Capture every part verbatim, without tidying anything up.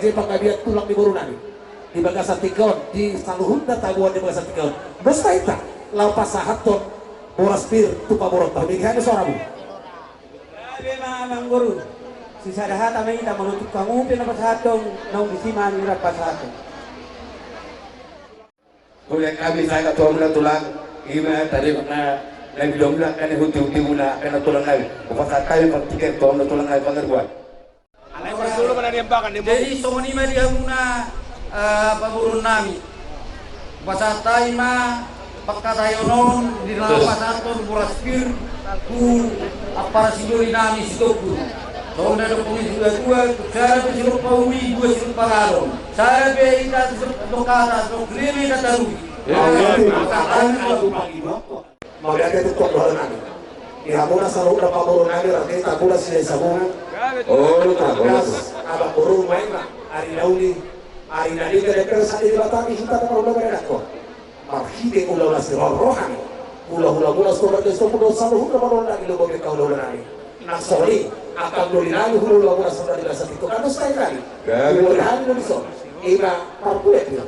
Di panggabean tulang ni boru nami di bagasan tingki on, di saluhutna tabuan di bagasan tingki on. Dos ma hita laho pasahathon boras pir tu pamoruonta. Hubege hami soramu. Gabe ma amang boru. Sisada hata ma hita manutup hamu pe na pasahathon, naung disi ma hami rap pasahathon. Hulehon hami sahat tu hamuna tulang, ima tadi na na bilang bilang kan huti huti muna kan tulang nami. Upasahat hami partingkian tu hamuna tulang nami pangaruan. Jadi songon i ma di hamuna, eh, pamoruon nami. Upasahat hami ma pangkataion on di na pasahathon boras pir tu ampara sidoli nami Sitompul. Songon na didok ni situa-tua, sada pe sidok pauli, dua sidok pangalon. Sada pe hita sidok hata, sidok lima hita tarugi. Mauliate tu Tuhan dohot nami. Di hamuna saluhutna pamoruon nami, rate ta pula sian sabungan. Olo ta. Gas abang boru, main ma ari na uli, ari na denggan, denggan sandiri batang di hita na marhula marendangkon. Marhite ulaula siroharoha ni hulahula muna Sitompul, Sitompul dohot saluhutna pamoruon nami, lobi hulahula nami. Nang songon i angka doli nami hulahula muna Sitompul di bagasan tingki on, nang songon i nami. Gabe. Hulahula nami dison. Ima parpula dia.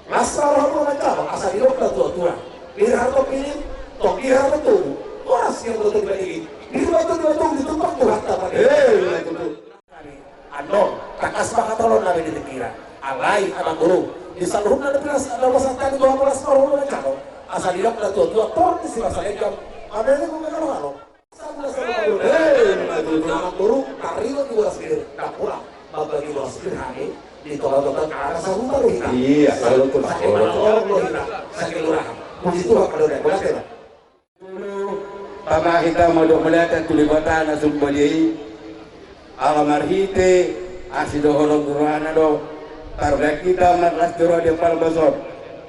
Las ma rohamuna manjalo, asa didok natuatua: Pir harto pir, tonggi harto togu. Horas ia molo tonggi badili, pir ma tonggi badili, ditumpang Tuhanta ma. Eh, ima tutu. Annon tangkas ma hatolon nami di pingkiran. Alai amang boru, di saluhutna na pilas na pasahat hami tu hamuna, las ma rohamuna manjalo, asa didok natuatua: Tor ni si Masa Lenggam, amene ku mengalo-alo. Amang boru, taringot di boras pir, ndang pola mambagi boras pir hami di tongatonga, karena sahuta do hita. Iya, sahuta do hita sakelurahan. Puji Tuhan, kalau udah boleh, ya. Tama hita mandok mauliate tu Debata na sumbadia i. Ala marhite asi dohot holong ni rohana do tarbahen hita marlas ni roha di ampara boras on.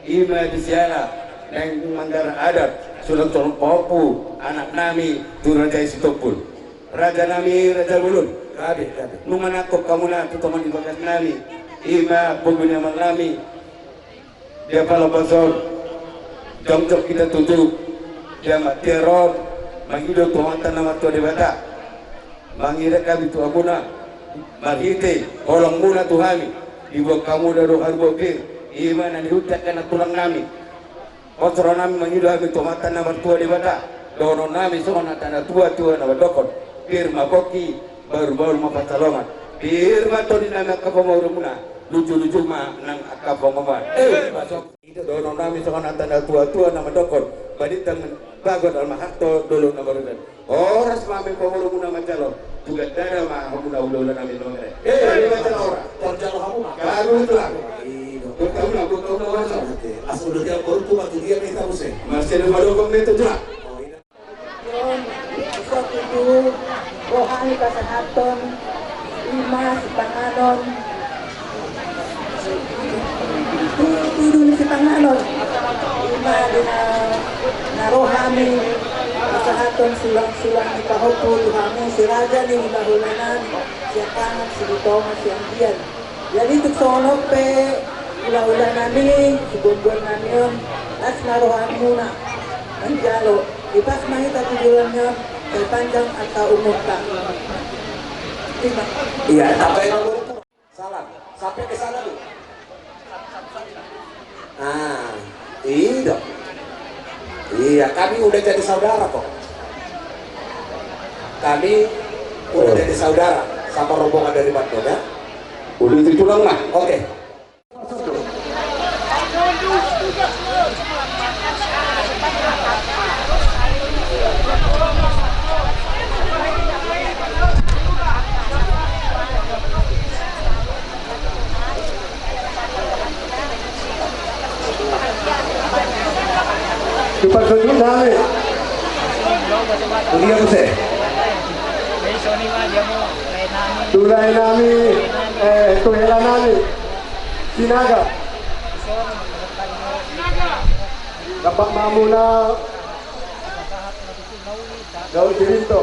Ima di siala naeng manggarar adat, sulang-sulang pahompu anak nami tu raja i Sitompul. Raja nami, raja bolon. Gabe, gabe. Nunga nangkok hamuna tu tongon di bagas nami, ima pogu ni amang nami. Di ampara boras on jongjong hita tutu di amang tiar on, mangido tu Amanta na martua Debata. Mangido hami tu hamuna marhite holongmuna tu hami, diboan hamuna do harumaupir, ima na nihut angka na tulang nami. Pos roha nami mangido hami tu Amanta na martua Debata, dohonon nami songon hata natuatua na mandokhon: Pir ma pongki, bahulbahul ma pansalongan. Pir ma tondi nami angka pamoruonmuna, lujuluju ma nang angka pangomoan. Eh, masuk. Dohonon nami songon hata natuatua na mandokhon: Balintang bagot almaharto dolok na marudan. Horas ma hami pamoruonmuna manjalo, tu gandana ma hamuna hulahula nami na mangere. Eh, manjalo horas. Torjalo hamuna. Gabe tulang. Buat hamuna, buat hamuna manjalo. Oke. As udah dia baru tu batu dia minta muse. Masih ada baru kau minta tulang. Dison tutu roha ni pasahathon, ima sipanganon. Tu, tudu ni sipanganon. Ima di na, na roha ni pasahathon sulang-sulang ni pahompu tu hamu, si raja ni hulahula nami, sian tangan, si di tonga, sian gian. Jadi tung songon on pe hulahula nami, siboanboan nami on, las ma rohamuna manjalo, dipas ma hita tu joloan on, sai panjang angka umurta. Ima. Iya, sampai. Salam, sampai ke sana dulu. Ah, iya. Iya, kami udah jadi saudara kok. Kami udah jadi saudara sama rombongan dari Bandung, ya. Udah itu pulang mah. Oke. Tupa tunjuk nami. Tudia muse. Tu lae nami, eh, tu hela nami. Sinaga. Dapat mamuna. Daun sirinto.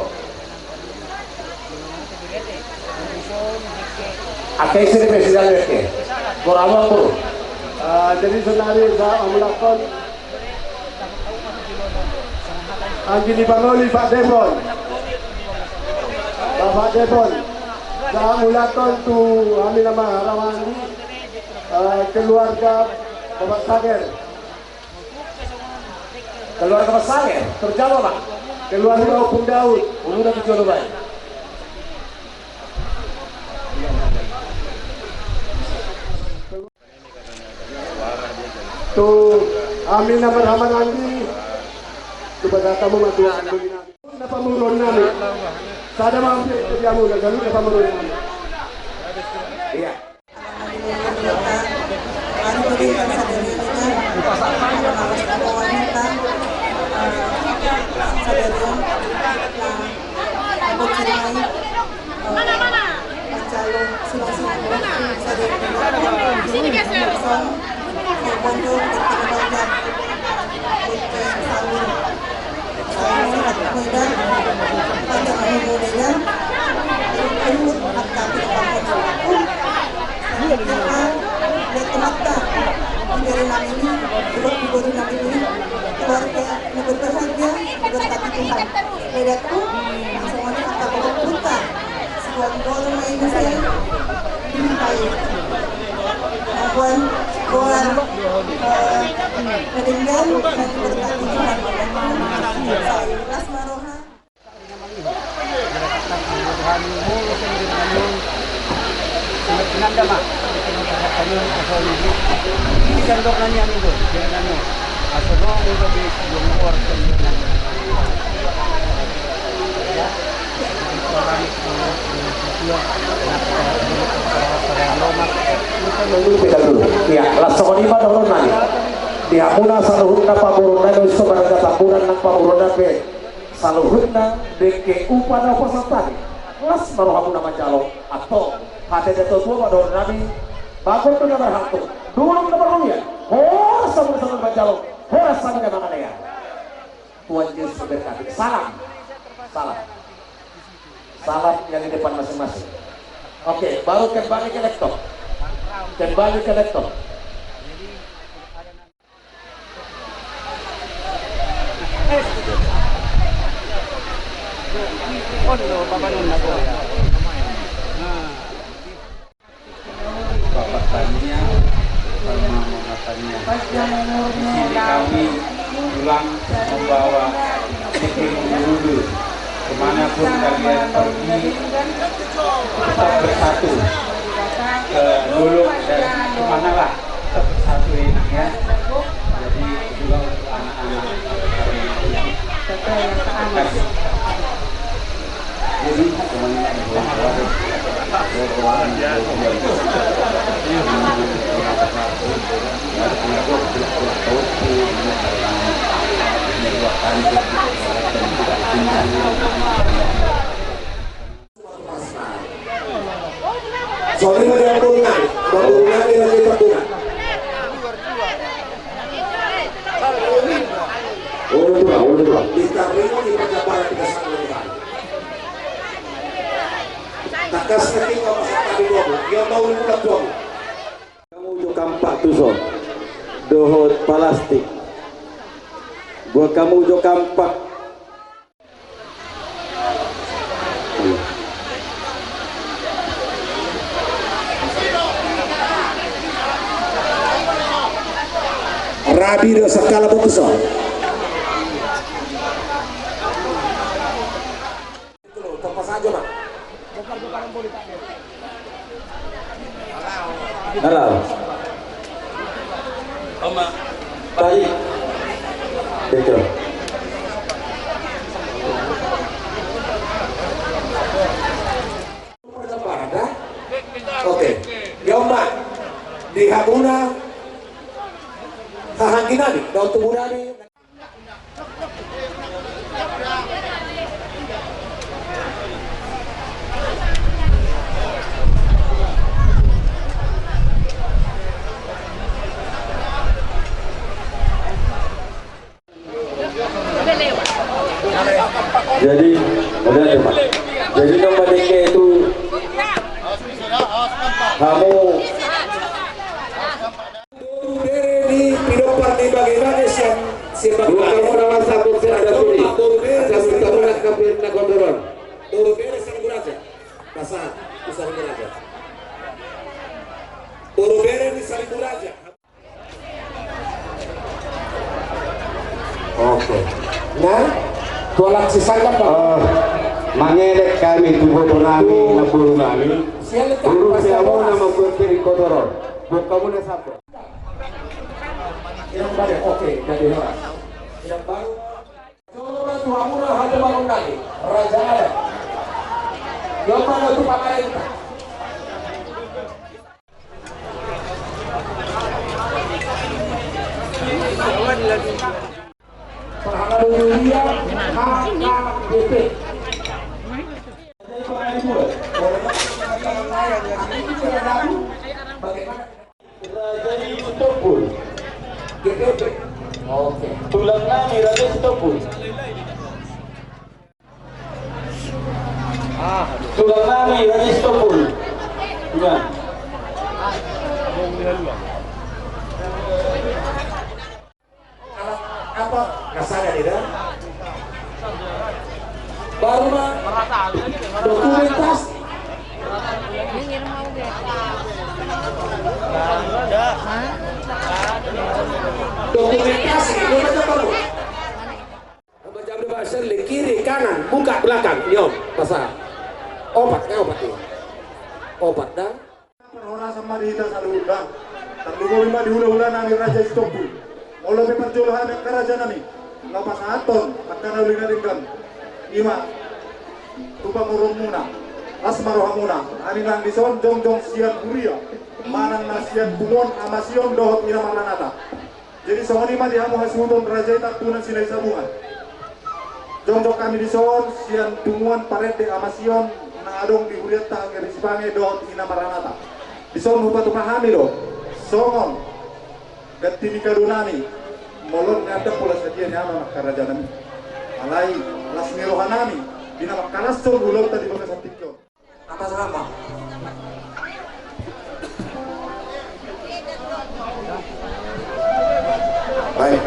Ake sini pe sidang ake. Kurang apa? Ah, jadi sonari sa amulakon. Anggi ni pangoli Pak Depon. Bapak Depon. Sahat mauliate tu hami na marhahamaranggi, eh, keluarga Bapak Sager. Keluarga Bapak Sager, terjalo, Pak. Keluarga Ompung Daud, umur tujuh puluh baik. Tu hami na marhahamaranggi, tu bagasan hamu ma tu hami na pamoruon nami. Sada ma hamu, jadi hamu na ganup na pamoruon nami. Iya. Mana, mana? Keluarga yang berbahagia, diberkati Tuhan. Beda tu, langsung aja angka pokok buka. Sebuah gol main saya. Baik. Membuat gol, eh, meninggal dan diberkati Tuhan. Saya Lasma Roha. Iya, las songon i ma dohonon nami. Di hamuna saluhutna pamoruon nami, so marga Tambunan nang pamoruon nami. Saluhutna dengke upa na hupasahat hami, las ma rohamuna manjalo. Antong, hata ni natuatua ma dohonon nami, bagot do na marhalto, dolok na marroian, horas hamu na saluhutna manjalo, horas hami na mangalehon. Tuhan Yesus memberkati. Salam. Salam. Salam yang di depan masing-masing. Oke, baru kembali ke laptop. Kembali ke laptop. Bapak Tania, sama Mama Tania. Di sini kami pulang membawa Siti Mengurulu. Kemanapun kalian pergi, tetap bersatu. Ke Luluk dan kemanalah, tetap bersatu ya, Nak, ya. Jadi juga untuk anak-anak. Terima kasih. Jadi, Songon i ma di Ambo Nani, Ambo Nani lagi Tambunan. Olo dua, olo dua. Di Tambunan di Pajabaran kita sama dengan. Takkas lagi kau masak tadi dua, dia mau lima belas dua. Hamu jo kampak tuson dohot palastik. Buat hamu jo kampak. Rabi do sangkala botuson. Halo. Oma. Baik. Betul. Oke. Yo, Mbak. Di hamuna haha anggi nami, daun tubu nami. Jadi, udah tuh, Pak. Jadi, nang madengke itu, hamu Toru bere ni pinompar ni bage-bage sian, sian bage-bage. Bukan orang masa pun ada sini. Toru bere sian Guraja. Toru bere sian Guraja. Pasahat. Saribu Raja. Boru bere ni Saribu Raja. Oke. Nah, tualang si sangkap, Pak. Oh, mangelek hami tu boto nami, namboru nami. Sian letak, boru pas sian hamuna boras. Mambuat piring kotor on. Buat hamuna sambal. Yang baru, oke, jadi horas. Yang baru. Jolo ma tu hamuna hajabaon nami, raja adat. Jolo ma tu pamarenta. Parhalado ni huria H K B P. Raja i Sitompul. Oke. Tulang nami Raja Sitompul. Tulang nami Raja Sitompul. Tulang. Alat apa? Nasada, tidak? Baru ma dokumentasi. Dokumentasi ini macam baru. Macam ada pasal le kiri kanan buka belakang. Nion, pasal. Opat, eh, opat ini. Opat dah. Parhorasan ma di hita saluhutna. Tarlumobi ma di hulahula nami Raja Sitompul. Molo pe parjolo hami angka raja nami, laho pasahathon angka na uli na denggan, ima tu pamoruonmuna. Las ma rohamuna. Hami nang dison jongjong sian huria manang na sian punguan Ama Sion dohot Ina Maranatha. Jadi songon i ma di hamu hasuhuton raja i, Tampunan Silahisabungan. Jongjong hami dison sian punguan parende Ama Sion na adong di hurianta Angger Sipange dohot Ina Maranatha. Dison hupatupa hami do songon ganti ni kado nami. Molo on nian ndang pola sadia ni ama angka raja nami. Alai las ni roha nami di na mangkalashon ulaonta di bagasan tingki on. Apa selama? Baik.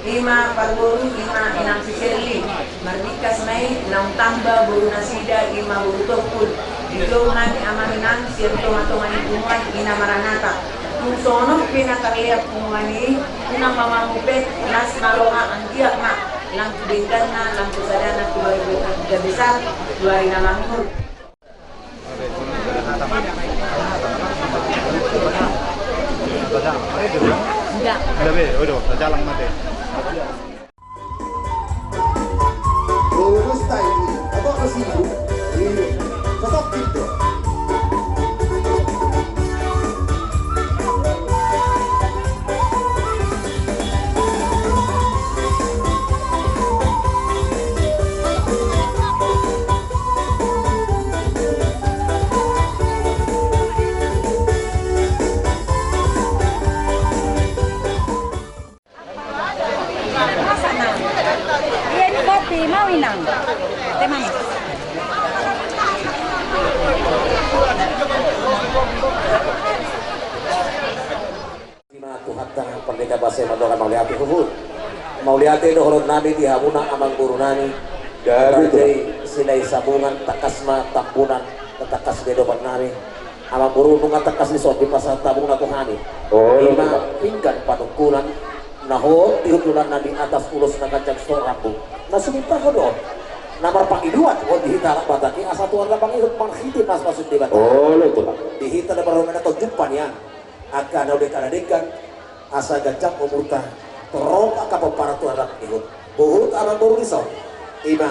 Ima parboru, ima inang si Seli. Marbingkas ma i naung tamba boru nasida, ima boru Tompul. Dijou hami amang inang sian tonga-tonga ni punguan, ina Maranata. Tung songon on pe na tarlean punguan i, unang ma mangupet, las ma roha, anggiat ma lam tu dengganna, lam tu sadana, tu ari na besar, tu ari na mangihut. Ia, ini kopi, mau inang? Teh manis. Ima Tuhanta pardenggan basa i mandok mauliate huhut. Mauliate do dohonon nami di hamuna amangboru nami. Gabe. Raja i Silahisabungan, tangkas ma Tambunan, tangkas di adopan nami. Amangboru, nunga tangkas dison dipasahat hamuna tu hami. Olo, ima pinggan panungkunan na hot di hundulanna di atas ulos na ganjang so rambu. Na sumintahon do na marpangidoan on di hita halak Batak i, asa tu ari na mangihut marhite pasupasu ni Debata. Olo, Tulang. Di hita na marhite na tonjumpa nian angka na uli, angka na denggan, asa ganjang umurta, torop angka pomparan tu ari na mangihut. Huhut amangboru dison, ima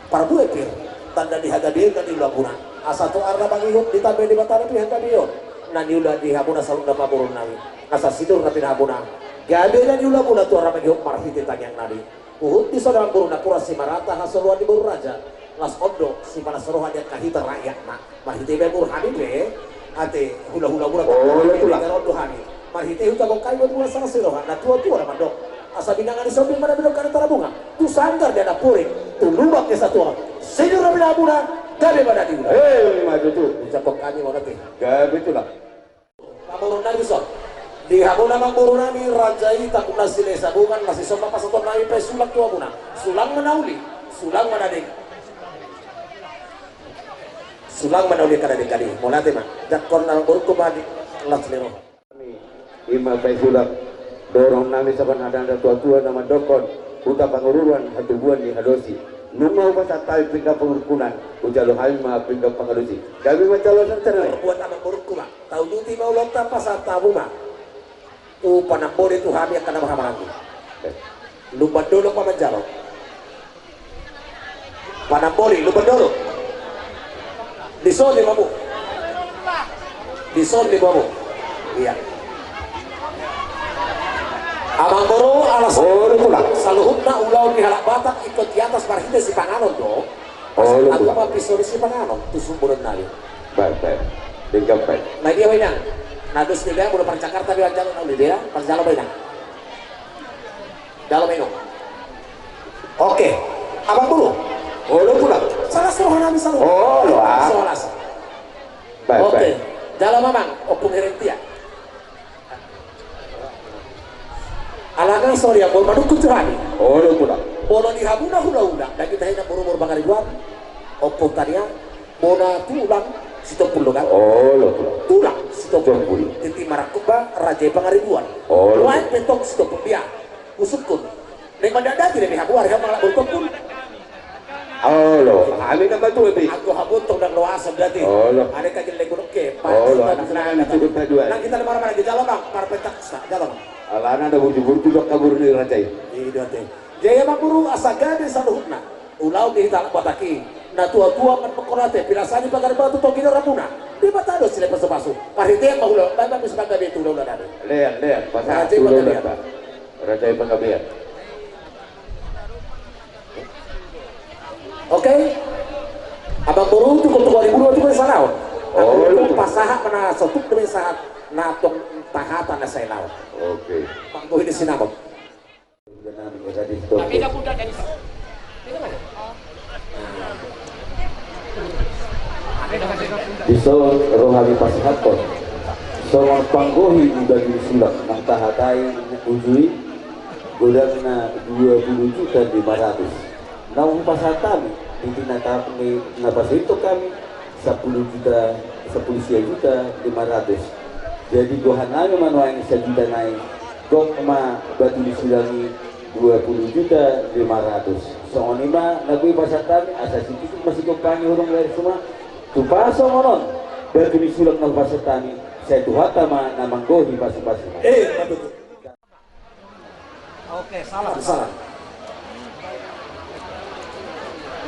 parbue pir, tanda ni hagabeon na niula muna. Asa tu ari na mangihut ditambai Debata na pinahangabeon na niula di hamuna saluhutna amangboru nami. Asa sinur na pinahan muna, gabe na niula muna tu ari na mangihut marhite tangiang nami. Huhut dison amangboru, napuran simarata hasoloan ni boru raja. Laos on do sipalas roha ni angka hita rakyatna. Marhite i ma boru hami pe, ate hulahula muna. Olo, Tulang. Gabe on do hami. Marhite i hujalo hami boru, asa las ni roha. Na tuatua na mandok, asa binanga ni sombing ma na binanga ni tarabunga, tu sanggar ni anak puri, tu lubang ni satua. Sinur na pinahan muna, gabe ma na niula. Eh, ima tutu. Hujalo hami ma on ate. Gabe, Tulang. Amangboru nami dison. Di hamuna amangboru nami, raja i Tambunan Silahisabungan, na dison ma pasahaton nami paisulang tu hamuna. Sulang ma na uli, sulang ma na denggan. Sulang ma na uli angka na denggan i. Mauliate ma. Jangkon amangborungku ma di las ni roha. Ima paisulang. Dohonon nami songon hata ni natuatua na mandokkon, huta Pangururan hatubuan ni halosi. Nunga hupasahat hami pinggan panungkunan, hujalo hami ma pinggan pangalusi. Gabe ma jalo. Buat amangborungku ma. Taujuti ma ulaonta, pasahat hamu ma. Tu panamboli tu hami angka na marhahamaranggi. Lumban dolok ma manjalo. Panamboli, lumban dolok. Dison ma hamu. Dison ma hamu. Ia. Amangboru, alas. Olo, Tulang. Saluhutna ulaon ni halak Batak ingkon di atas marhite sipanganon do. Olo, Tulang. Asa hamu ma pison ni sipanganon tu sumburon nami. Baik, baik. Denggan baik. Na dia bainang. Na dos dia, molo parjakarta dia jalo, na dia parjalo bainang. Jalo bainang. Oke. Abang Guru. Olo, pulang. Salah suruh nami salah. Olo, ah. Salah. Baik, oke, baik. Jalo mamang, Ompung Herentia. Alana sori, anggo manungkun tu hami. Olo, pulang. Molo di hamuna hula-hula, na hita hina umur-umur pangaribuan. Ompung tania, bona tulang Sitompul do kan? Olo, tulang. Tulang Sitompul. Sitompul. Titi marangkup ba raja i pangaribuan. Olo. Lae pe tong Sitompul dia. Husungkun. Naeng mandadati do be hamu ari hamu mangalap boru Tompul. Olo, hami na matua be. Anggo hamu tong ndang loasan berarti. Olo. Ada kaji lagi gunung ke. Olo, anak nang cukup dua. Nang hita na marmara di jalo bang, parpetak sa, jalo bang. Alana na burju-burju do kabur ni raja i. Iya, dua te. Jaya ma guru asa gabe saluhutna. Ulaon ni hita halak Batak i, na tua-tua manungkun ate, pinasani pagar batu togi na ramuna. Debata do silean pasu-pasu. Parhitean ma ulaon, baen ma bisa pagabe tu ulaon na dade. Lean, lean, pasahat tu ulaon na dade. Raja i pagabean. Oke. Abang boru tu, tu, tu, tu, tu, tu, sanaon. Oh, pasahat mana sotuk demi sahat na tong tahata na sai laon. Oke. Bang bohi di sinamot. Dison ro hami pasahathon songon panggohi ni batu ni sulak nang tahatai uju i, godangna dua pulu juta lima ratus. Na hupasahat hami di tina tahap ni na pasahathon hami, sampulu juta, sampulu sia juta lima ratus. Jadi gohan nami ma nuaeng sajuta nai, gok ma batu ni sulak i dua pulu juta lima ratus. Songon i ma na boi pasahat hami, asa sititik ma sigompangi hurung leher suma. Tu pasongonon batu ni sulak na hupasahat hami, sai Tuhanta ma na manggohi pasu-pasu. Eh, betul. Oke, salam. Salam.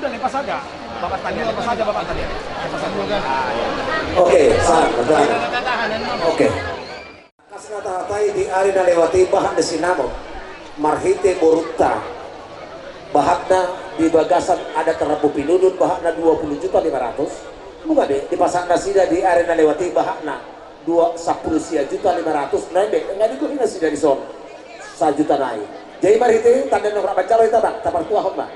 Udah, lepas saja. Bapak tanya, lepas saja Bapak tanya. Lepas saja. Oke, salam. Oke. Kas na tahatai di ari na lewat i bahat ni sinamot. Marhite borunta. Bahatna di bagasan adat rambu pinudun bahatna dua pulu juta lima ratus. Nunga be dipasahat nasida di ari na lewat i bahatna dua, sampulu sia juta lima ratus, na embe, nga digohi nasida dison sajuta nai. Jadi marhite tanda na rap manjalo hita bang, tapartuahon ma.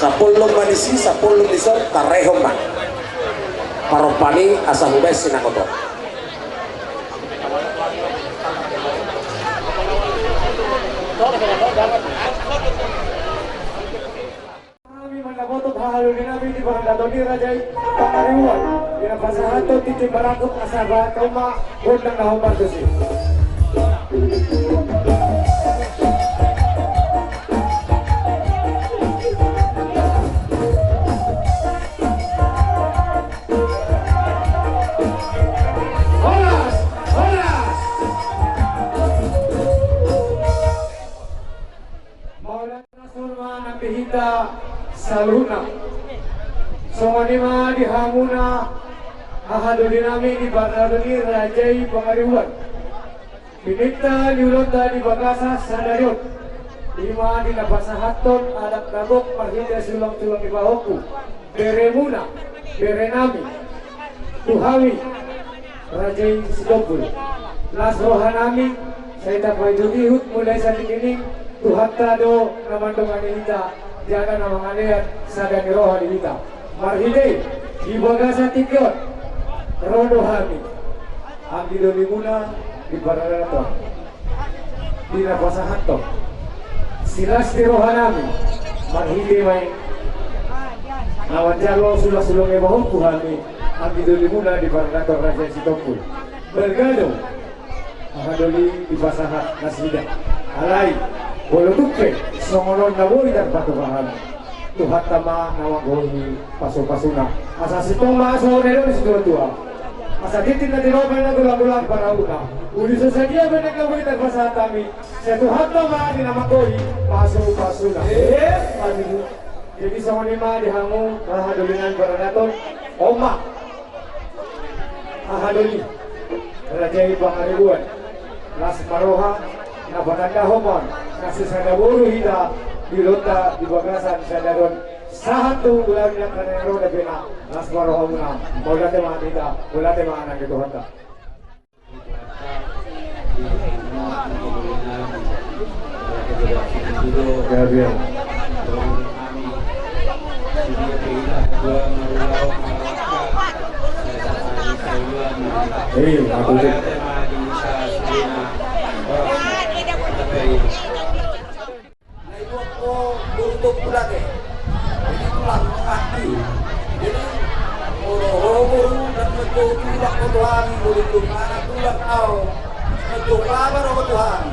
Sapollung ma disi, sapollung dison, tarehon ma. Parompa ni asa hubaen sinangot on. Hami mandapothon haha doli nami di paradaton ni raja i Pangaribuan. Di na pasahathon tintin marangkup asa bahat hamu ma gondang na hombar tusi. Horas, horas. Mauliate ma di hita saluhutna. Songon i ma di hamuna haha doli nami di paradaton ni raja i Pangaribuan. Pininta ni ulaonta di bagasan sadari on, i ma di na pasahathon adat na gok marhite sulang-sulang ni pahompu, beremuna, bere nami, tu hami, raja i Sitompul. Las roha nami, sai tapaihut-ihut mulai satingkining, Tuhanta do na mandongani hita, jala na mangalean sada ni roha di hita. Marhite i, di bagasan tingki on, ro do hami, anggi dolimuna di paradaton, di na pasahathon silas ni roha nami, marhite ma i na manjalo sulang-sulang ni pahompu hami, anggi dolimuna di paradaton raja i Sitompul. Balga do haha doli dipasahat nasida. Alai molo tung pe songon on na boi tarpatupa hami, Tuhanta ma na manggohi pasu-pasuna. Asa sintong ma asa ore do ni situa-tua. Asa tintin na tinopa na golang-golang parauna. Uli so sadia pe na boi tarpasahat hami, sai Tuhanta ma di na manggohi pasu-pasuna. Eh, aduh. Jadi songon i ma di hamu haha doli nami paradaton. On ma haha doli. Raja i pangaribuan, las ma roha, na patandahon ma on, na sisada boru hita di ulaonta di bagasan sadari on, sahat tu ulaon ni angka na ro dope na, las ma rohamuna, mauliate ma hita, mauliate ma nang di Tuhanta. Gabriel. Hei, aku cek. Na i do anggo boru Tompu Late. Jadi tulang mati. Jadi molo ho boru, ndang manjou tulang ho tu hami, molo jou inang tulang ho, ndang manjou bapa do ho tu hami.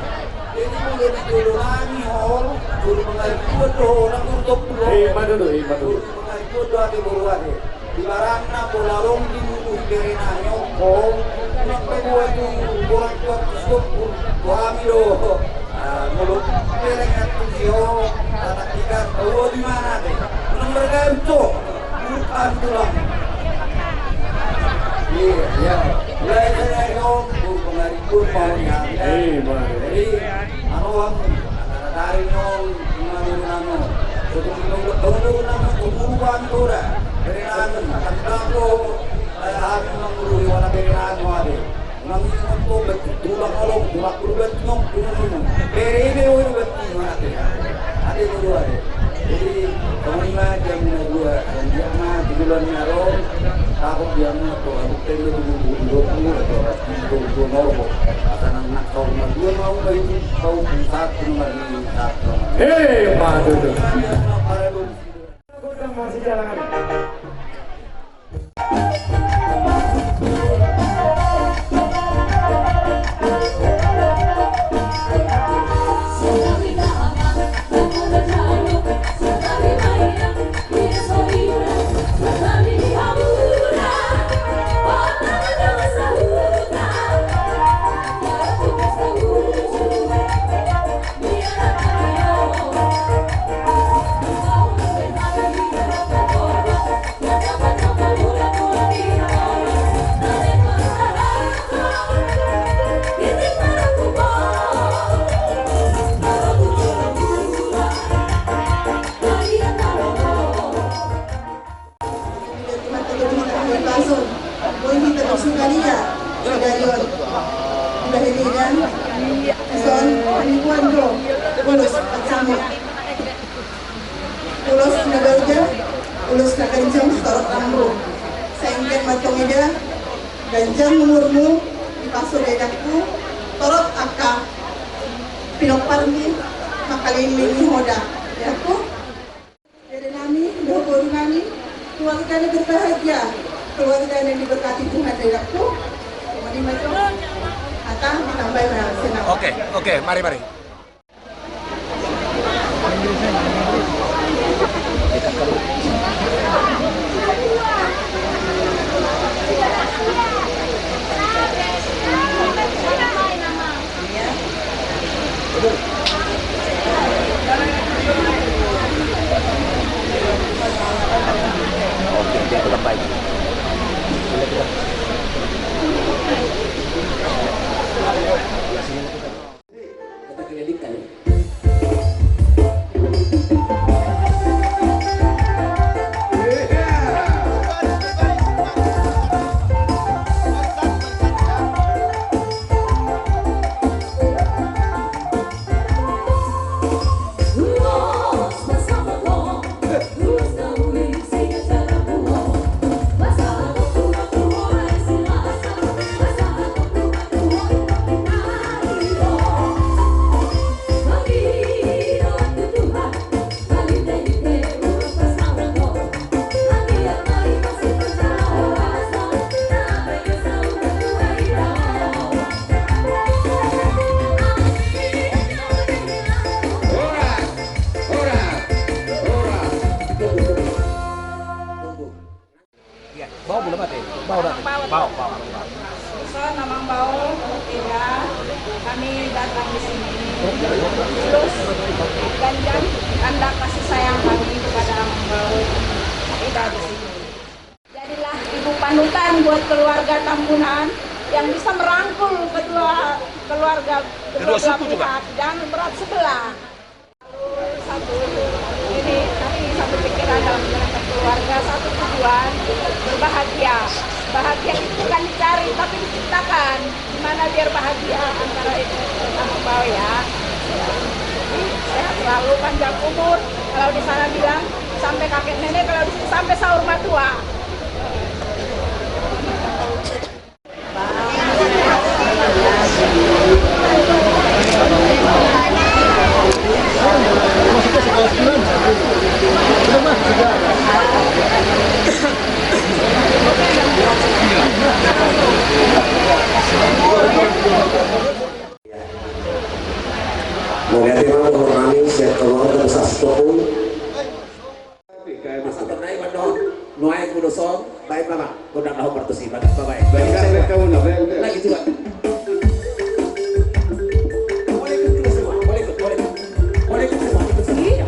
Jadi molo di jolo nami ho, boru Pangaribuan do ho, ndang boru Tompu do ho. Ima tutu, ima tutu. Boru Pangaribuan do ate, boru ate. Di barangna pola long di bulu bere nami on, unang pe dua tu orang tua tu sopur, tu hami do. Ah, molo bere natu sio, anak ikan, oh, di mana de? Unang bergantung, bukan tulang. Iya, iya. Mulai dari on, bukan dari pun mau ya. Eh, mana? Jadi, anu, antara dari on, Ima boru nami on. Sotung i do boru nami on, boru nami on. Bere nami on, kan dang do, eh, hami mangurui wala bere nami on ate. Unang ingot ho, bet tulang holong, tulang pulu bet nyok, tulang nunu. Bere i be ulu bet nyok ate. Ate boru ate. Jadi, songon i ma di hamuna dua, dan dia ma, di bulan ni aron, takut dia ma, tuh, aku tenda dulu, dulu, dulu, dulu, dulu, dulu, dulu, dulu, dulu, asa nang nak tau ma dua mau, baik, tau, satu, nomor Hei, maju tuh. Boi hita bersukaria sadari on. Sudah ini kan? Son, penipuan do. Ulos, pasamu. Ulos na balga, ulos na ganjang, torop rambu. Sai anggiat ma antong ida, ganjang umurmu, dipasu da idakku, torop angka pinomparmi, mangkalilinglingi ho da, idakku. Bere nami, dohot boru nami, keluarga na berbahagia, keluarga yang diberkati Tuhan, idakku. Songon i ma jo. Hata, ditambai ma senang. Oke, oke, mari, mari. Iya, bawa bola mate. Bawa mate. Bawa, bawa, bawa. Ison, Amang Bao, Eda, kami datang di sini. Terus, ganjang tanda kasih sayang kami kepada Amang Bao, Eda di sini. Jadilah ibu panutan buat keluarga Tambunan. Yang bisa merangkul kedua keluarga, kedua belah pihak, jangan berat sebelah. Satu, ini kami satu pikiran dalam menjalankan keluarga, satu tujuan, berbahagia. Bahagia itu bukan dicari, tapi diciptakan. Gimana biar bahagia antara itu sama bau ya. Jadi, sehat selalu, panjang umur. Kalau di sana bilang sampai kakek nenek, kalau di sini sampai sahur matua. Mauliate ma, mohon maaf, siap keluar dari sastra pun. Masa ternai mandok nuaeng kudo song, baik mama, gondang dahon partusi, baik baik. Baik, baik, baik, baik. Lagi juga. Boleh ikut, ikut semua, boleh ikut, boleh ikut. Boleh ikut semua, ikut semua. Iya.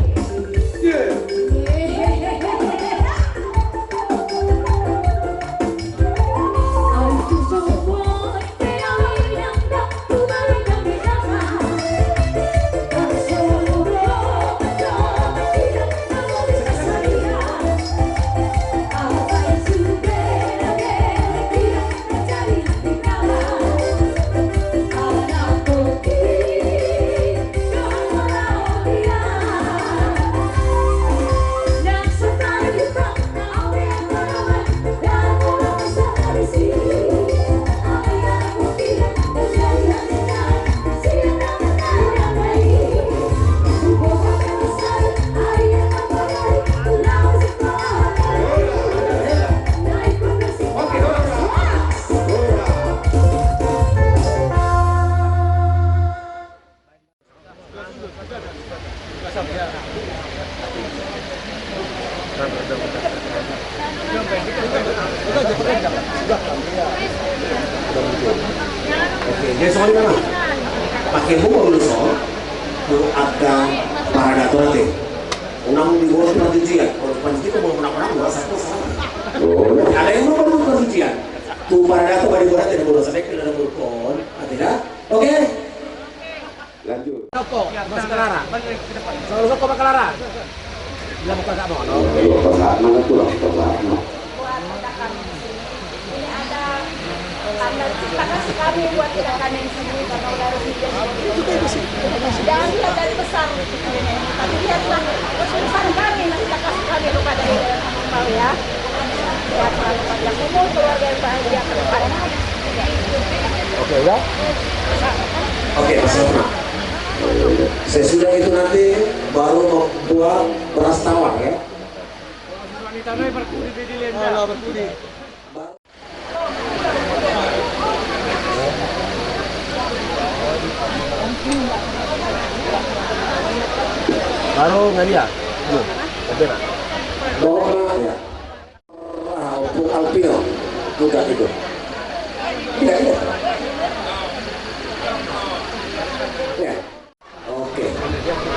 Oke, jadi soalnya mana? Pakai bunga dulu soal tu ada para dato nanti. Unang di bawah perjujian, kalau perjujian itu mau menang-menang dua satu sama. Oh. Ada yang mau perjujian. Tu para dato pada buat ada bola sampai kena ada burkon, tidak? Oke. Lanjut. Soko, masuk ke Lara. Soko, soko, masuk ke Lara. Bilang buka gak mau, no? Iya, buka gak mau, tuh, buka gak mau. Buat ledakan di sini. Ini ada tanda cinta kasih kami buat ledakan yang di sini, karena udah resmi jadi. Jangan lihat dari besar, tapi lihatlah kesusahan kami, cinta kasih kami kepada Ibu dan Anak, ya. Sehat selalu, panjang umur, keluarga yang bahagia ke depan. Oke, udah? Oke, Mas Sofna. Sesudah itu nanti baru membuat beras tawar, ya. Baru nggak dia? Tuh, oke, nah. Bawa, ya. Ah, Ompung Alpino. Bukan itu. Iya, iya. Ya. Oke.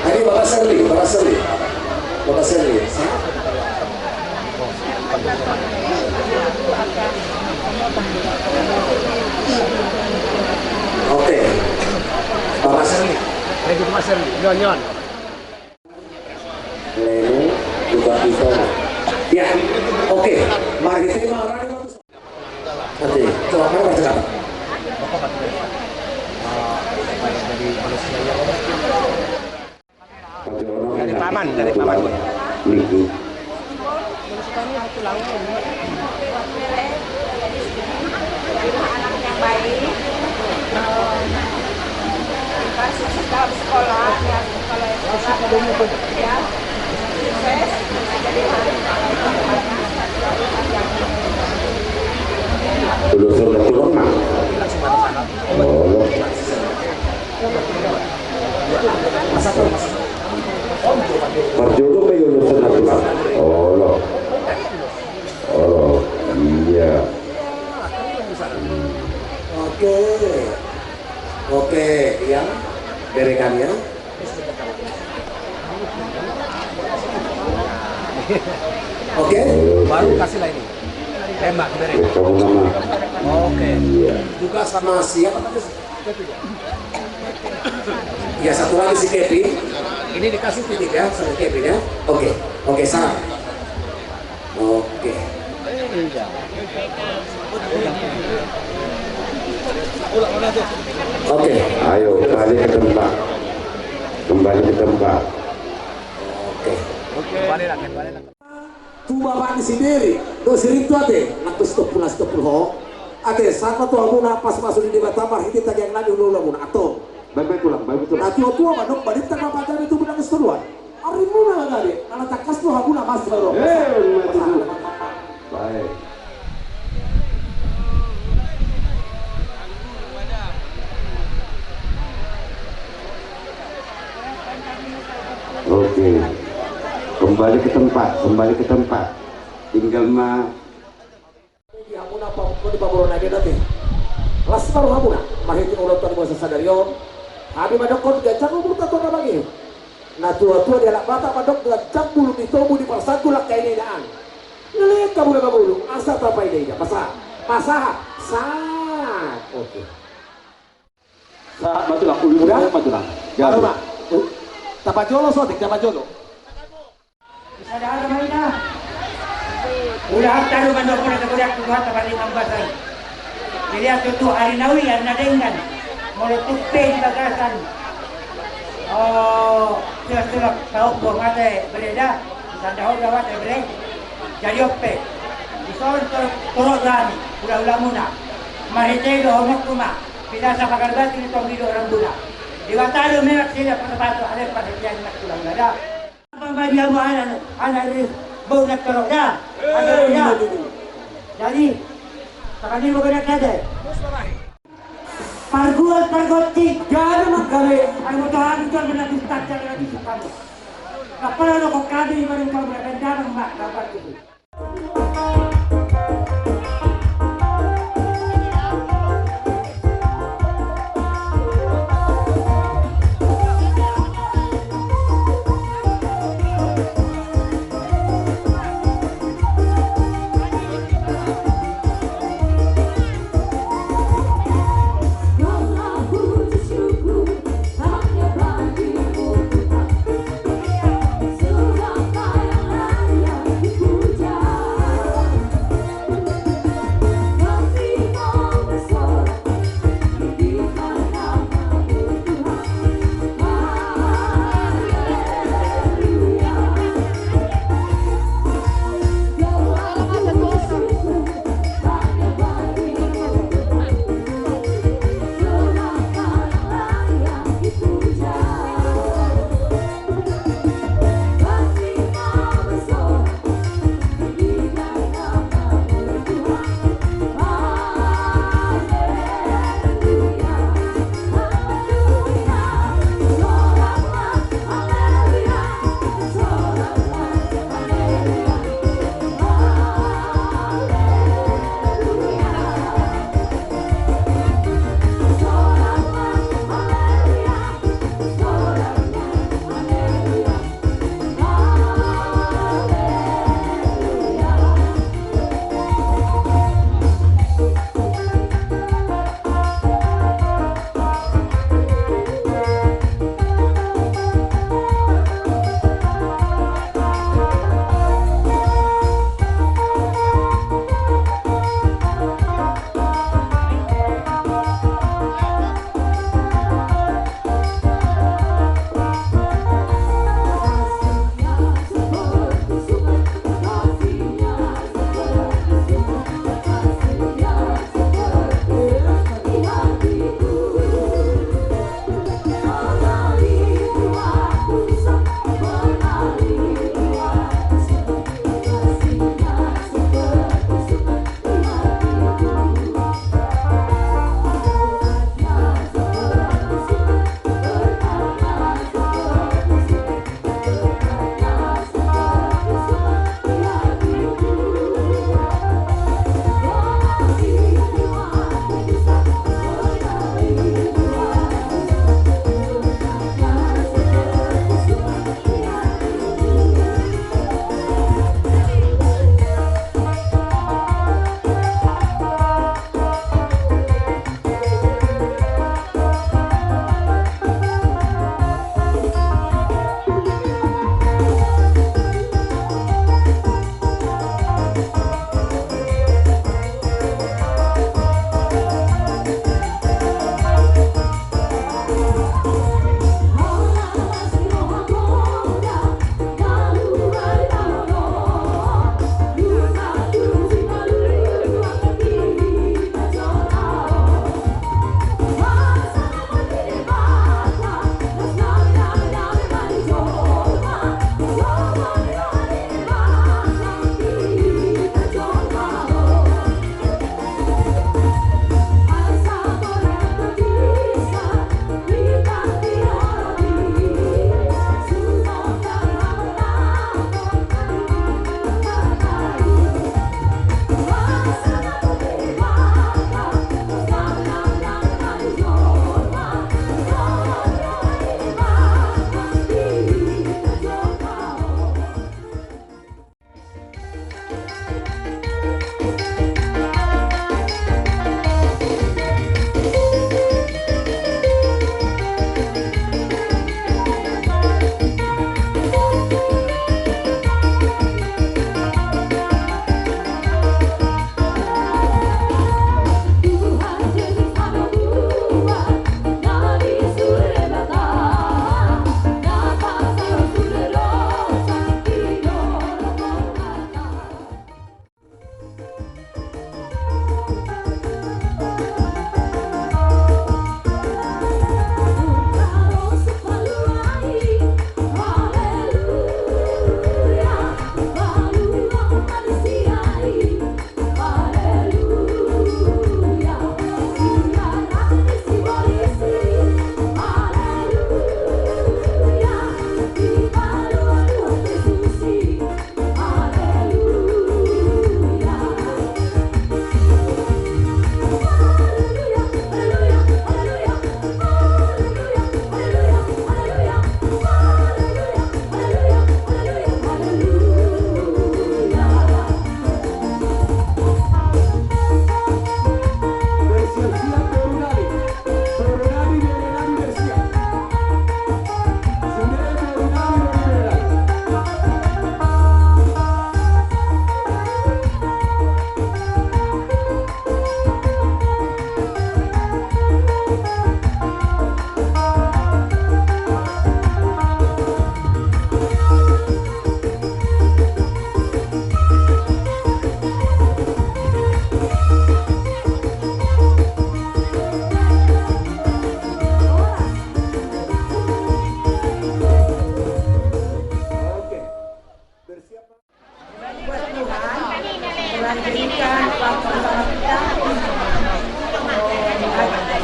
Tadi Bapak Serli, Bapak Serli. Bapak Serli. Oke. Bapak Serli. Thank you, Bapak Serli. Nyon, nyon. Lenu, juga Ito. Ya, oke. Mari kita mau nanti, coba mana baca kata? Dari paman, dari paman gue. Niki. Anak yang baik, eh, sukses dalam sekolah, ya, sekolah yang, ya, sukses, jadi anak yang baik. Lulusan udah pulang, Mak? Oh, lo. Parjolo pe lulusan udah pulang. Oh, lo. Oh, iya. Oke. Oke, ya. Berekan, ya. Oke. Baru kasih lah ini. Tembak, bere. Kamu nama? Oke. Juga sama siapa tadi? Ya, satu lagi si Kevin. Ini dikasih titik ya sama Kevin ya. Oke, oke, salam. Oke. Oke. Ayo, kembali ke tempat. Kembali ke tempat. Oke. Kembali lagi, kembali lagi. Tu bapakna si Beri, do sirintu ate, nang pe sitompul, sitompul ho. Ate, sahat ma tu hamuna, pasupasu ni Debata marhite tangiang nami hulahula muna, antong. Baik, baik, tulang, baik, tulang. Na tua-tua mandok, balintang ma pajami tubu nang sitoruan. Arimuna ma gabe, ala tangkas do hamuna mas baru. Eh, lima tujuh. Baik. Oke. Kembali ke tempat, kembali ke tempat. Tinggal ma. Di hamuna pa-, di pamoruon nami nanti. Las baru hamuna. Marhite ulaonta di masa sadari on. Hami mandokkon ganjang umurta tu na bangihon. Na tua-tua di halak Batak mandok ganjang bulu ni tobu di parsanggu langka i na inaan. Ngelek hamuna mangolu, asa tapaida-ida. Pasahat. Pasahat. Sahat. Oke. Sahat ma tulang, ulu. Udah? Sahat ma tulang. Gabe. Halo, Pak. Uh, tapajolo sotik, tapajolo. Bisa dah ada main dah. Udah, taruh mandok, udah, udah, udah, tapaling ambasan. Jadi, aku tu ari na uli, ari na denggan. Molo tupe di bagasan. Oh, sudah, sudah, tahu gua mate, bereda. Tanda ho gawat, eh, bre. Jadi on pe. Dison tor-, torop do hami, hulahula muna. Marhite dohononku ma. Pinasa pagar batu ni tong didok rambu na. Debata do memak sida pasu-pasu ale parhatian na hulahula da. Apa ma dia mo anak, anak ni bau na torop da. Ada da. Jadi, tangan ni mau kena kade. Pargual, pargonting, gabe manggabe, ai motong hami jual menanti tanja menanti sukami. Kapala rokok kami, baru kau berapa damang mak, dapat itu.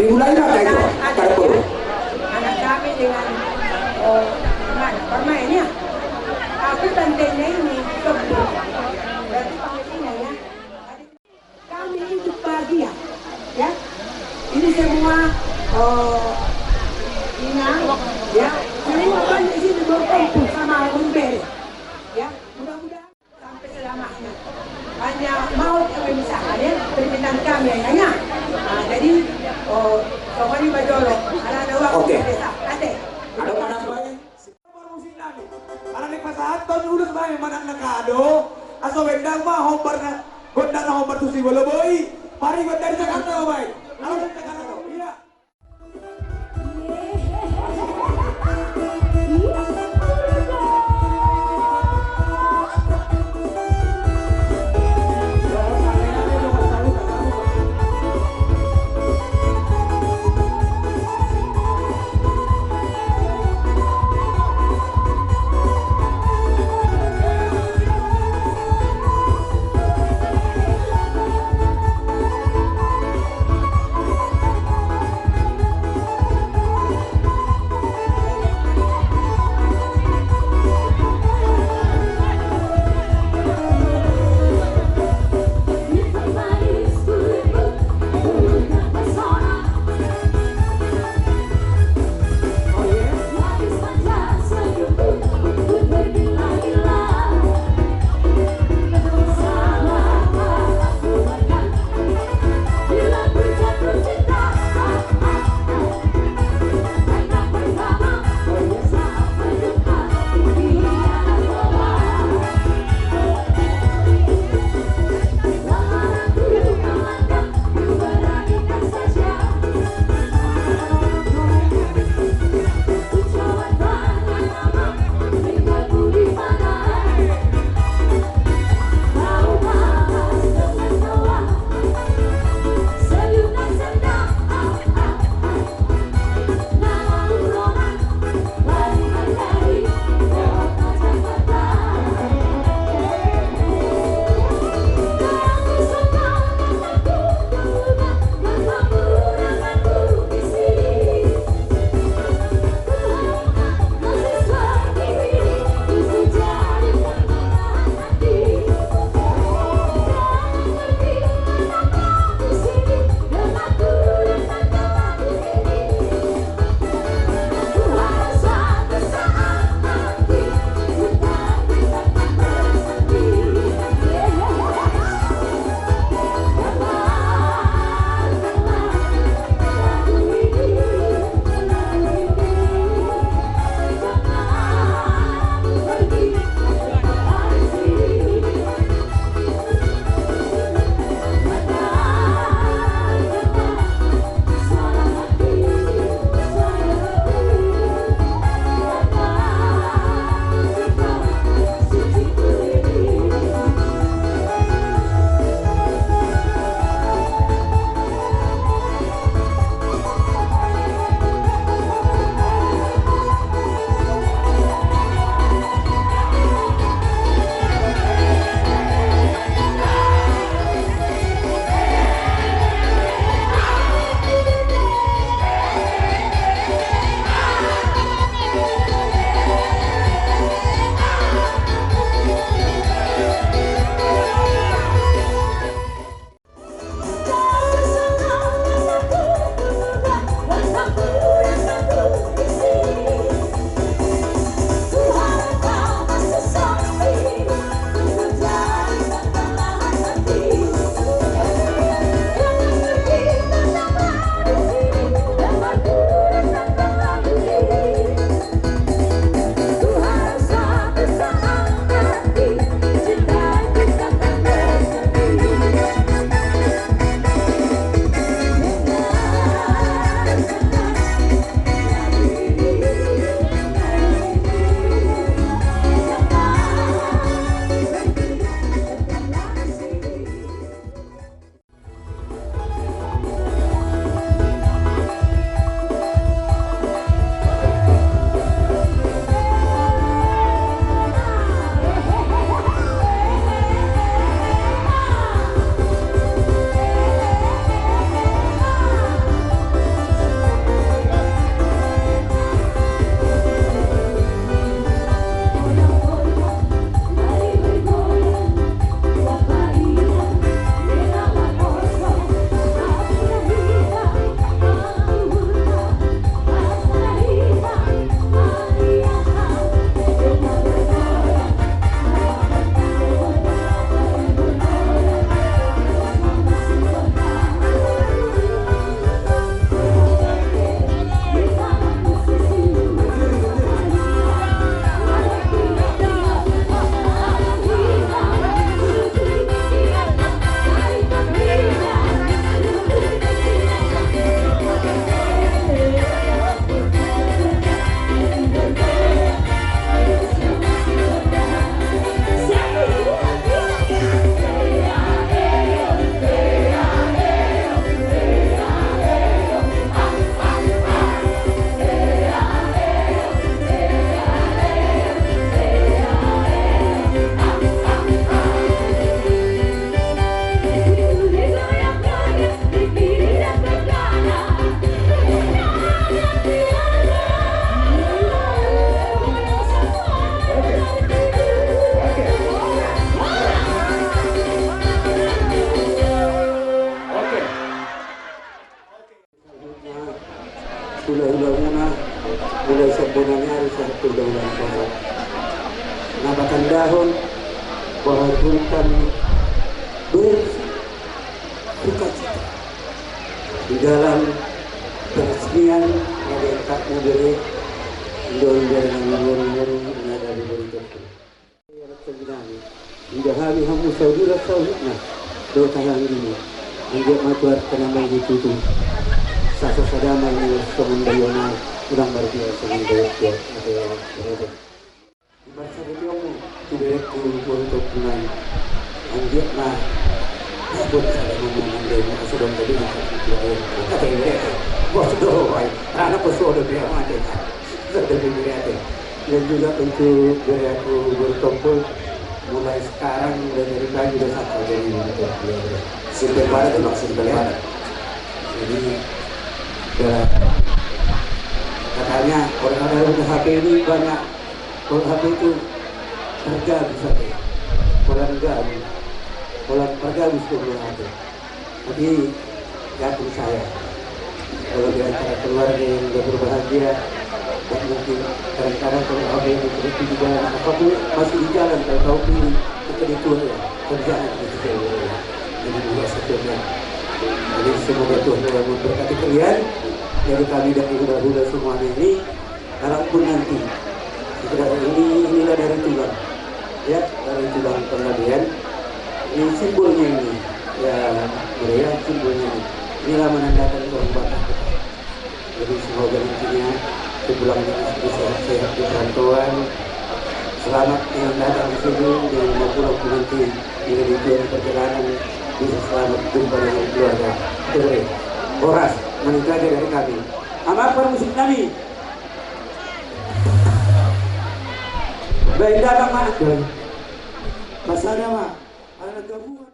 Dimulai maka itu, anak kami dengan, oh, mana, permainnya. Aku tantenya ini, kebun. Berarti panggilnya ya. Kami hidup bahagia, ya. Ini semua, oh, inang, ya. Semua banyak di sini berkumpul sama memberi, ya. Mudah-mudahan sampai selamanya. Hanya maut yang memisahkan, ya, permintaan kami, ya, ya. Nah, jadi, oh, songon i ma jolo, ala na uang. Oke. Desa, ate. Ada mana, Pak? Ala ni pasahathon ulos ma i manang na kado, asa baen ma hombar na, gondang na hombar tu sibolo boi, pariban dari Jakarta, Bapak. Ala dari Jakarta, iya. Sambonani ari sahat tu dalan kota. Na patandahon bahwa Sultan bersukacita di dalam peresmian na diangkatmu bere, indon bere na ngurung-ngurung na dari berita. Hingga hami hamu sauduran sauhutna dohot haha anggina. Anggiat ma tu ari na mangihut tutu sasa sadamar ni songon daion nai, unang marbiar songon daion tuak na tewang berada. Di parsabutionmu tu berengku boru Tompu nai. Anggiat ma dapot sada momongan demo asa dong tadi di kata berengku. Bos do ai. Anak bos do dia mate. Sada di berengku. Dan juga untuk bere aku boru Tompu, mulai sekarang, mulai dari pagi udah sakal jadi boru Tompu, ya, bro. Simpel banget emang, simpel banget. Jadi, ya, katanya orang ada udah H P ini banyak, kalau H P itu terganggu sampai, orang ganggu, orang terganggu semua H P. Tapi ya, percaya, kalau di antara keluarga yang udah berbahagia, tak mungkin. Kadang-kadang kalau ada yang seperti di jalan, apapun masih di jalan, kalau tahu pilih, kita di Tuhan ya, kerjaan kita, ya. Jadi juga seterusnya. Jadi semoga Tuhan yang memberkati kalian. Jadi kami dari hula-hula semuanya ini, kalaupun nanti, ini, inilah dari tulang, ya, dari tulang Panggabean. Ini simbolnya ini, ya, ya, simbolnya ini. Inilah menandakan orang Batak. Jadi semoga nantinya kepulangan ini sehat-sehat di perantauan. Selamat yang datang di sini, yang mau pulang pun nanti di tujuan perjalanan bisa selamat jumpa dengan keluarga. Oke, horas, mani saja dari kami. Ama, apa musik kami? Baik, datang, Mak. Pasada, Mak. Ada gabungan.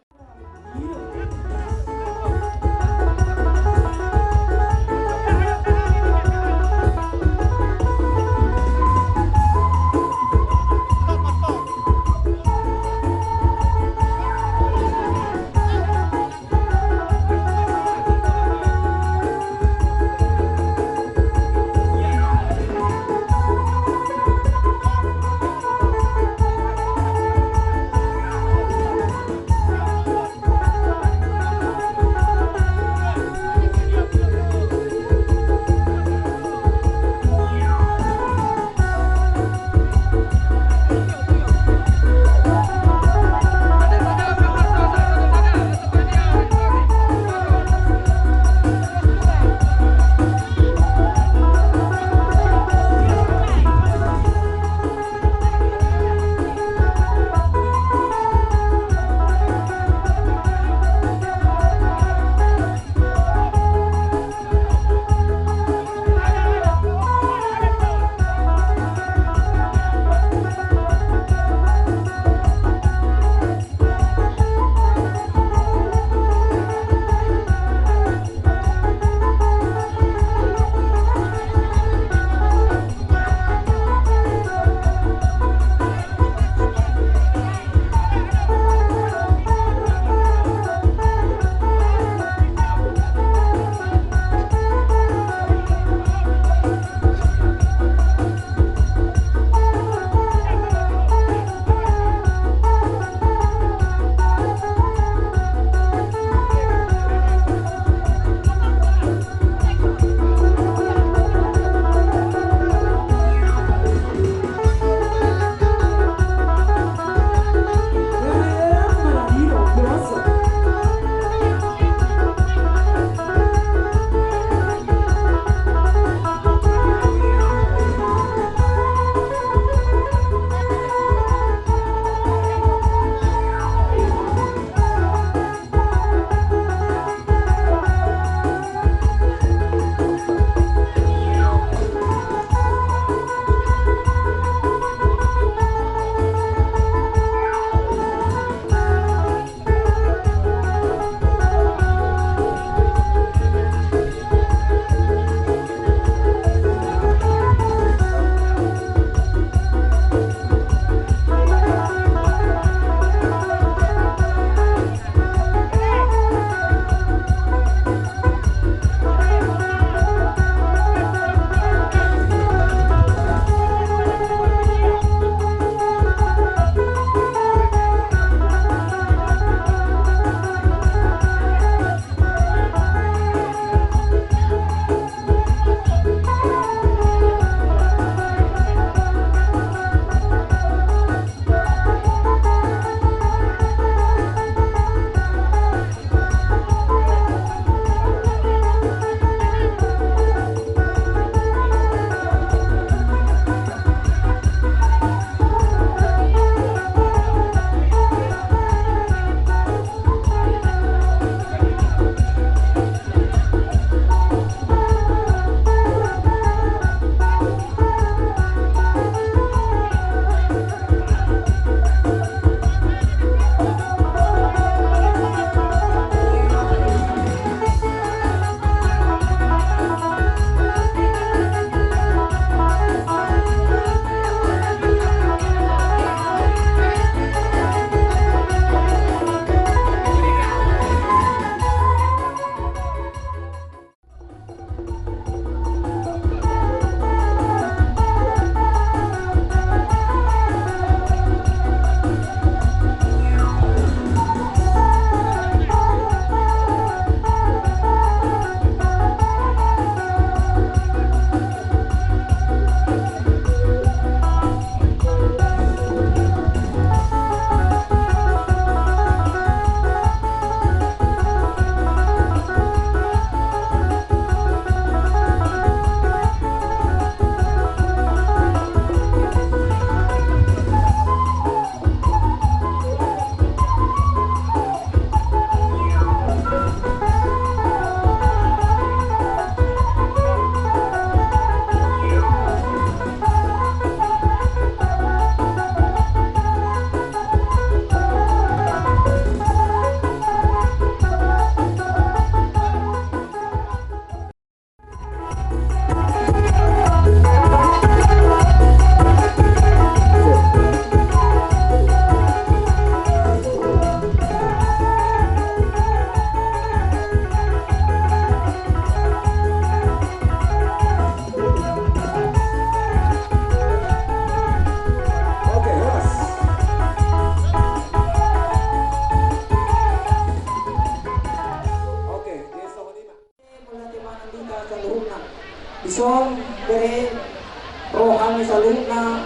Roha ni saluhutna,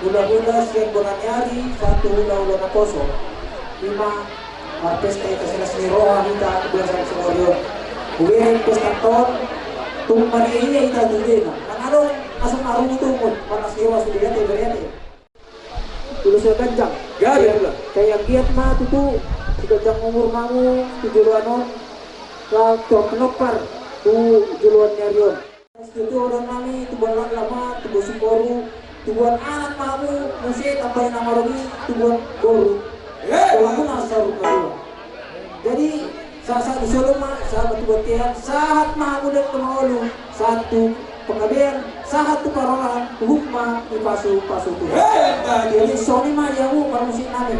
hulahula sian bona ni ari sahat tu hulahula naposo. Ima marpesta hita, silas ni roha hita tu bona ni ari on. Hubereng pesta on, tung marria hita tu jena. Nang adong na so marungutungut, marlas ni roha sude, ate, bere ate. Ulos na ganjang. Gabe pula. Sai anggiat ma tutu siganjang umur hamu tu joloan on, laho tor pinompar tu joloan ni ari on. Tutu dohonon nami tu bona ni lama, tu bona ni boru, tu bona ni anak hamu, muse tamba ni na marhaha i, tu bona ni boru. Eh, tu bona ni saur matua. Jadi, sahat-sahat ni solu ma, sahat ma tu bontean, sahat ma hamu dohot na mangolu, sahat tu panggabean, sahat tu parhorasan, huhut ma dipasu-pasu Tuhan. Eh, jadi songon i ma di hamu parmusik nami.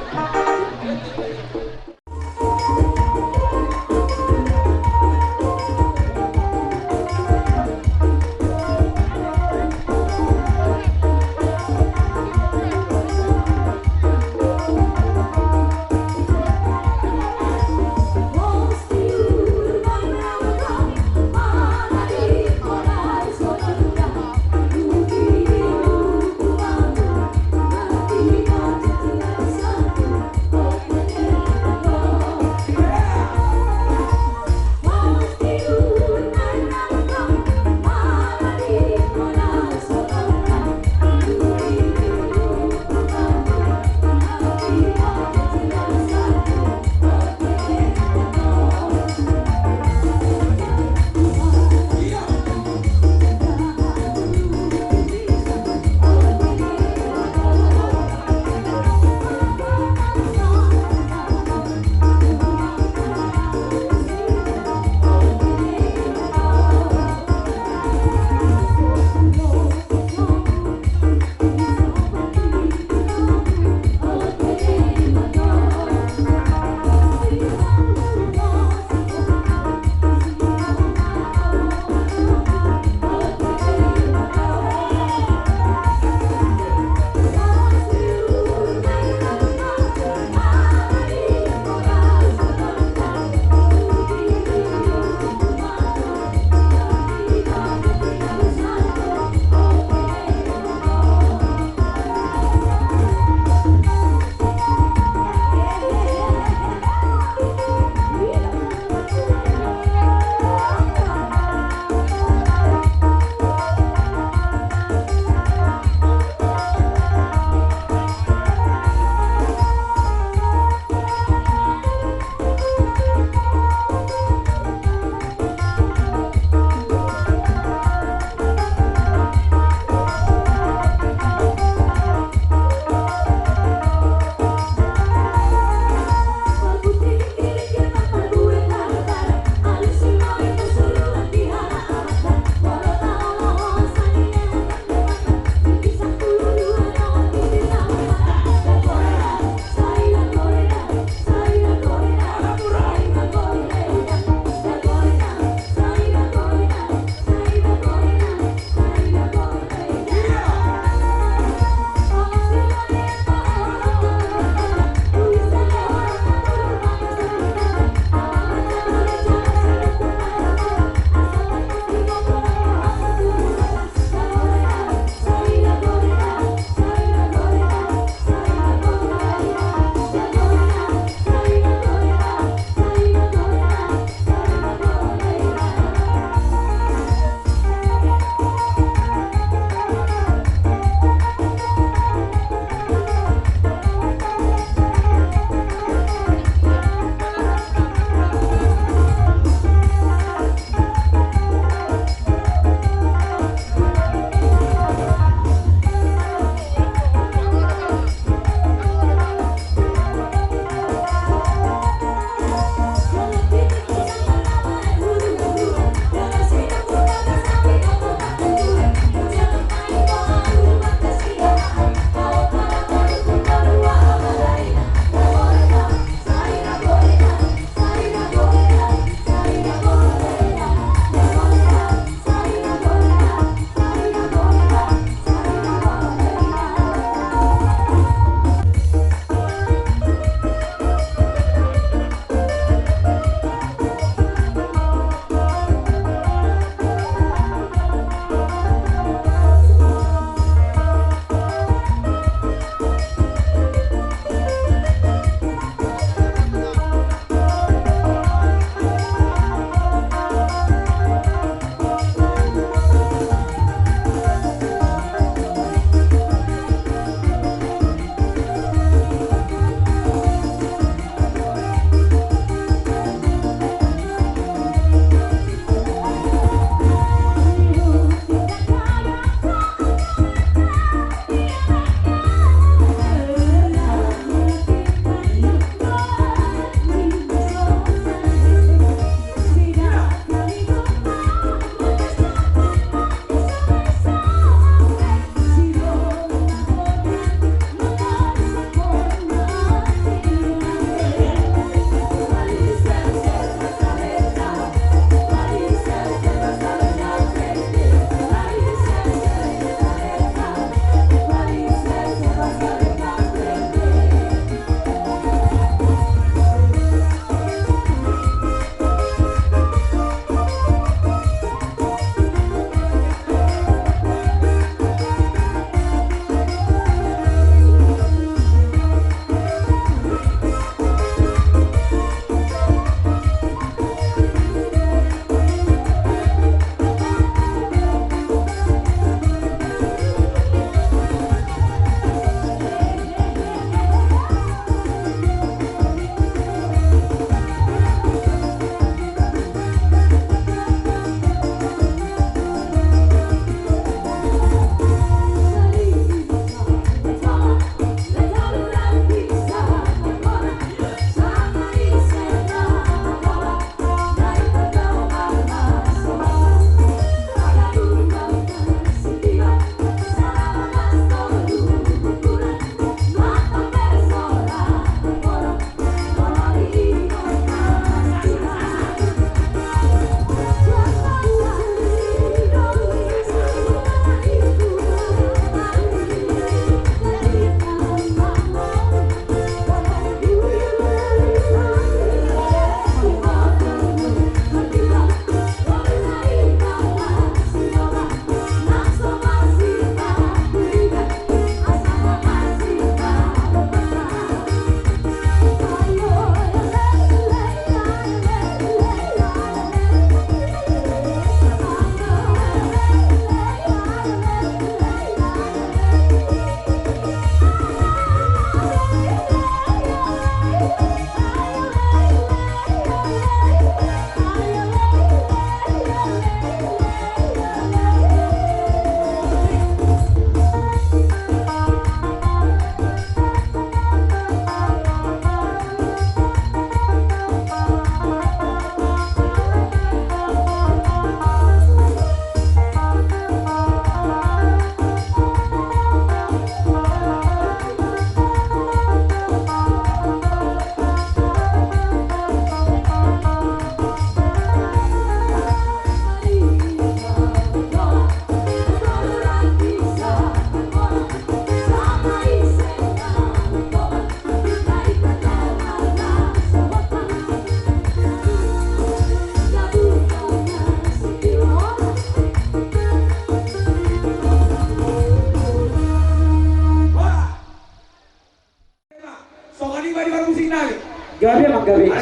Asa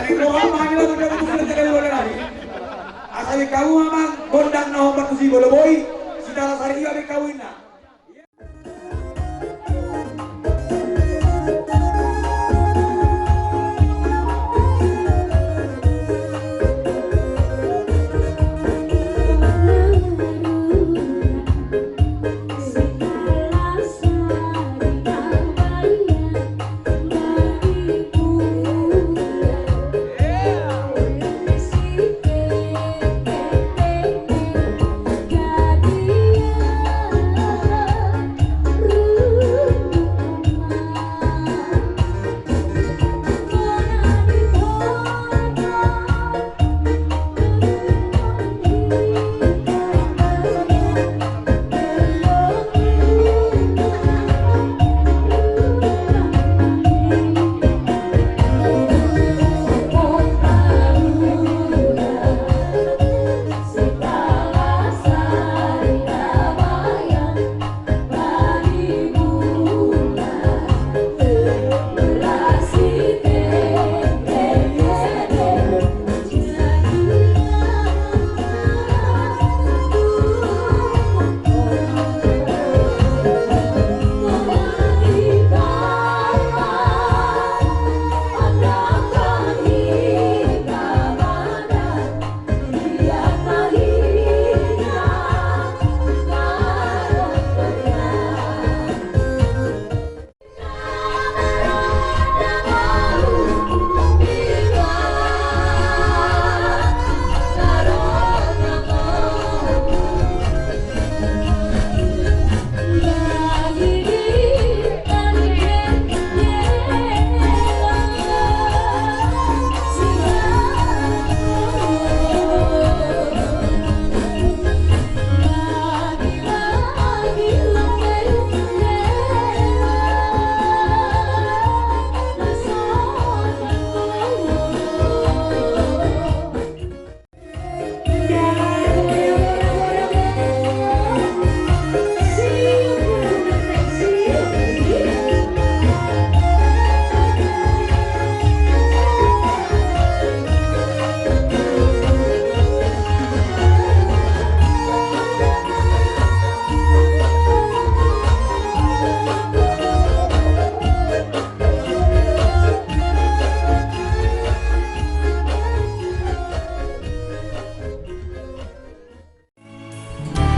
di hamu amang gondang na hombar tu si Boloboi, Sitalasari i baen hamu inna.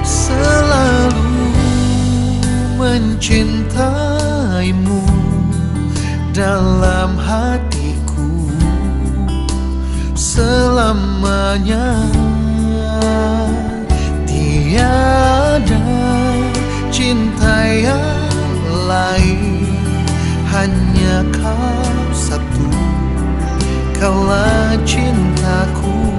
Selalu mencintaimu dalam hatiku selamanya. Tiada cinta yang lain, hanya kau satu, kaulah cintaku.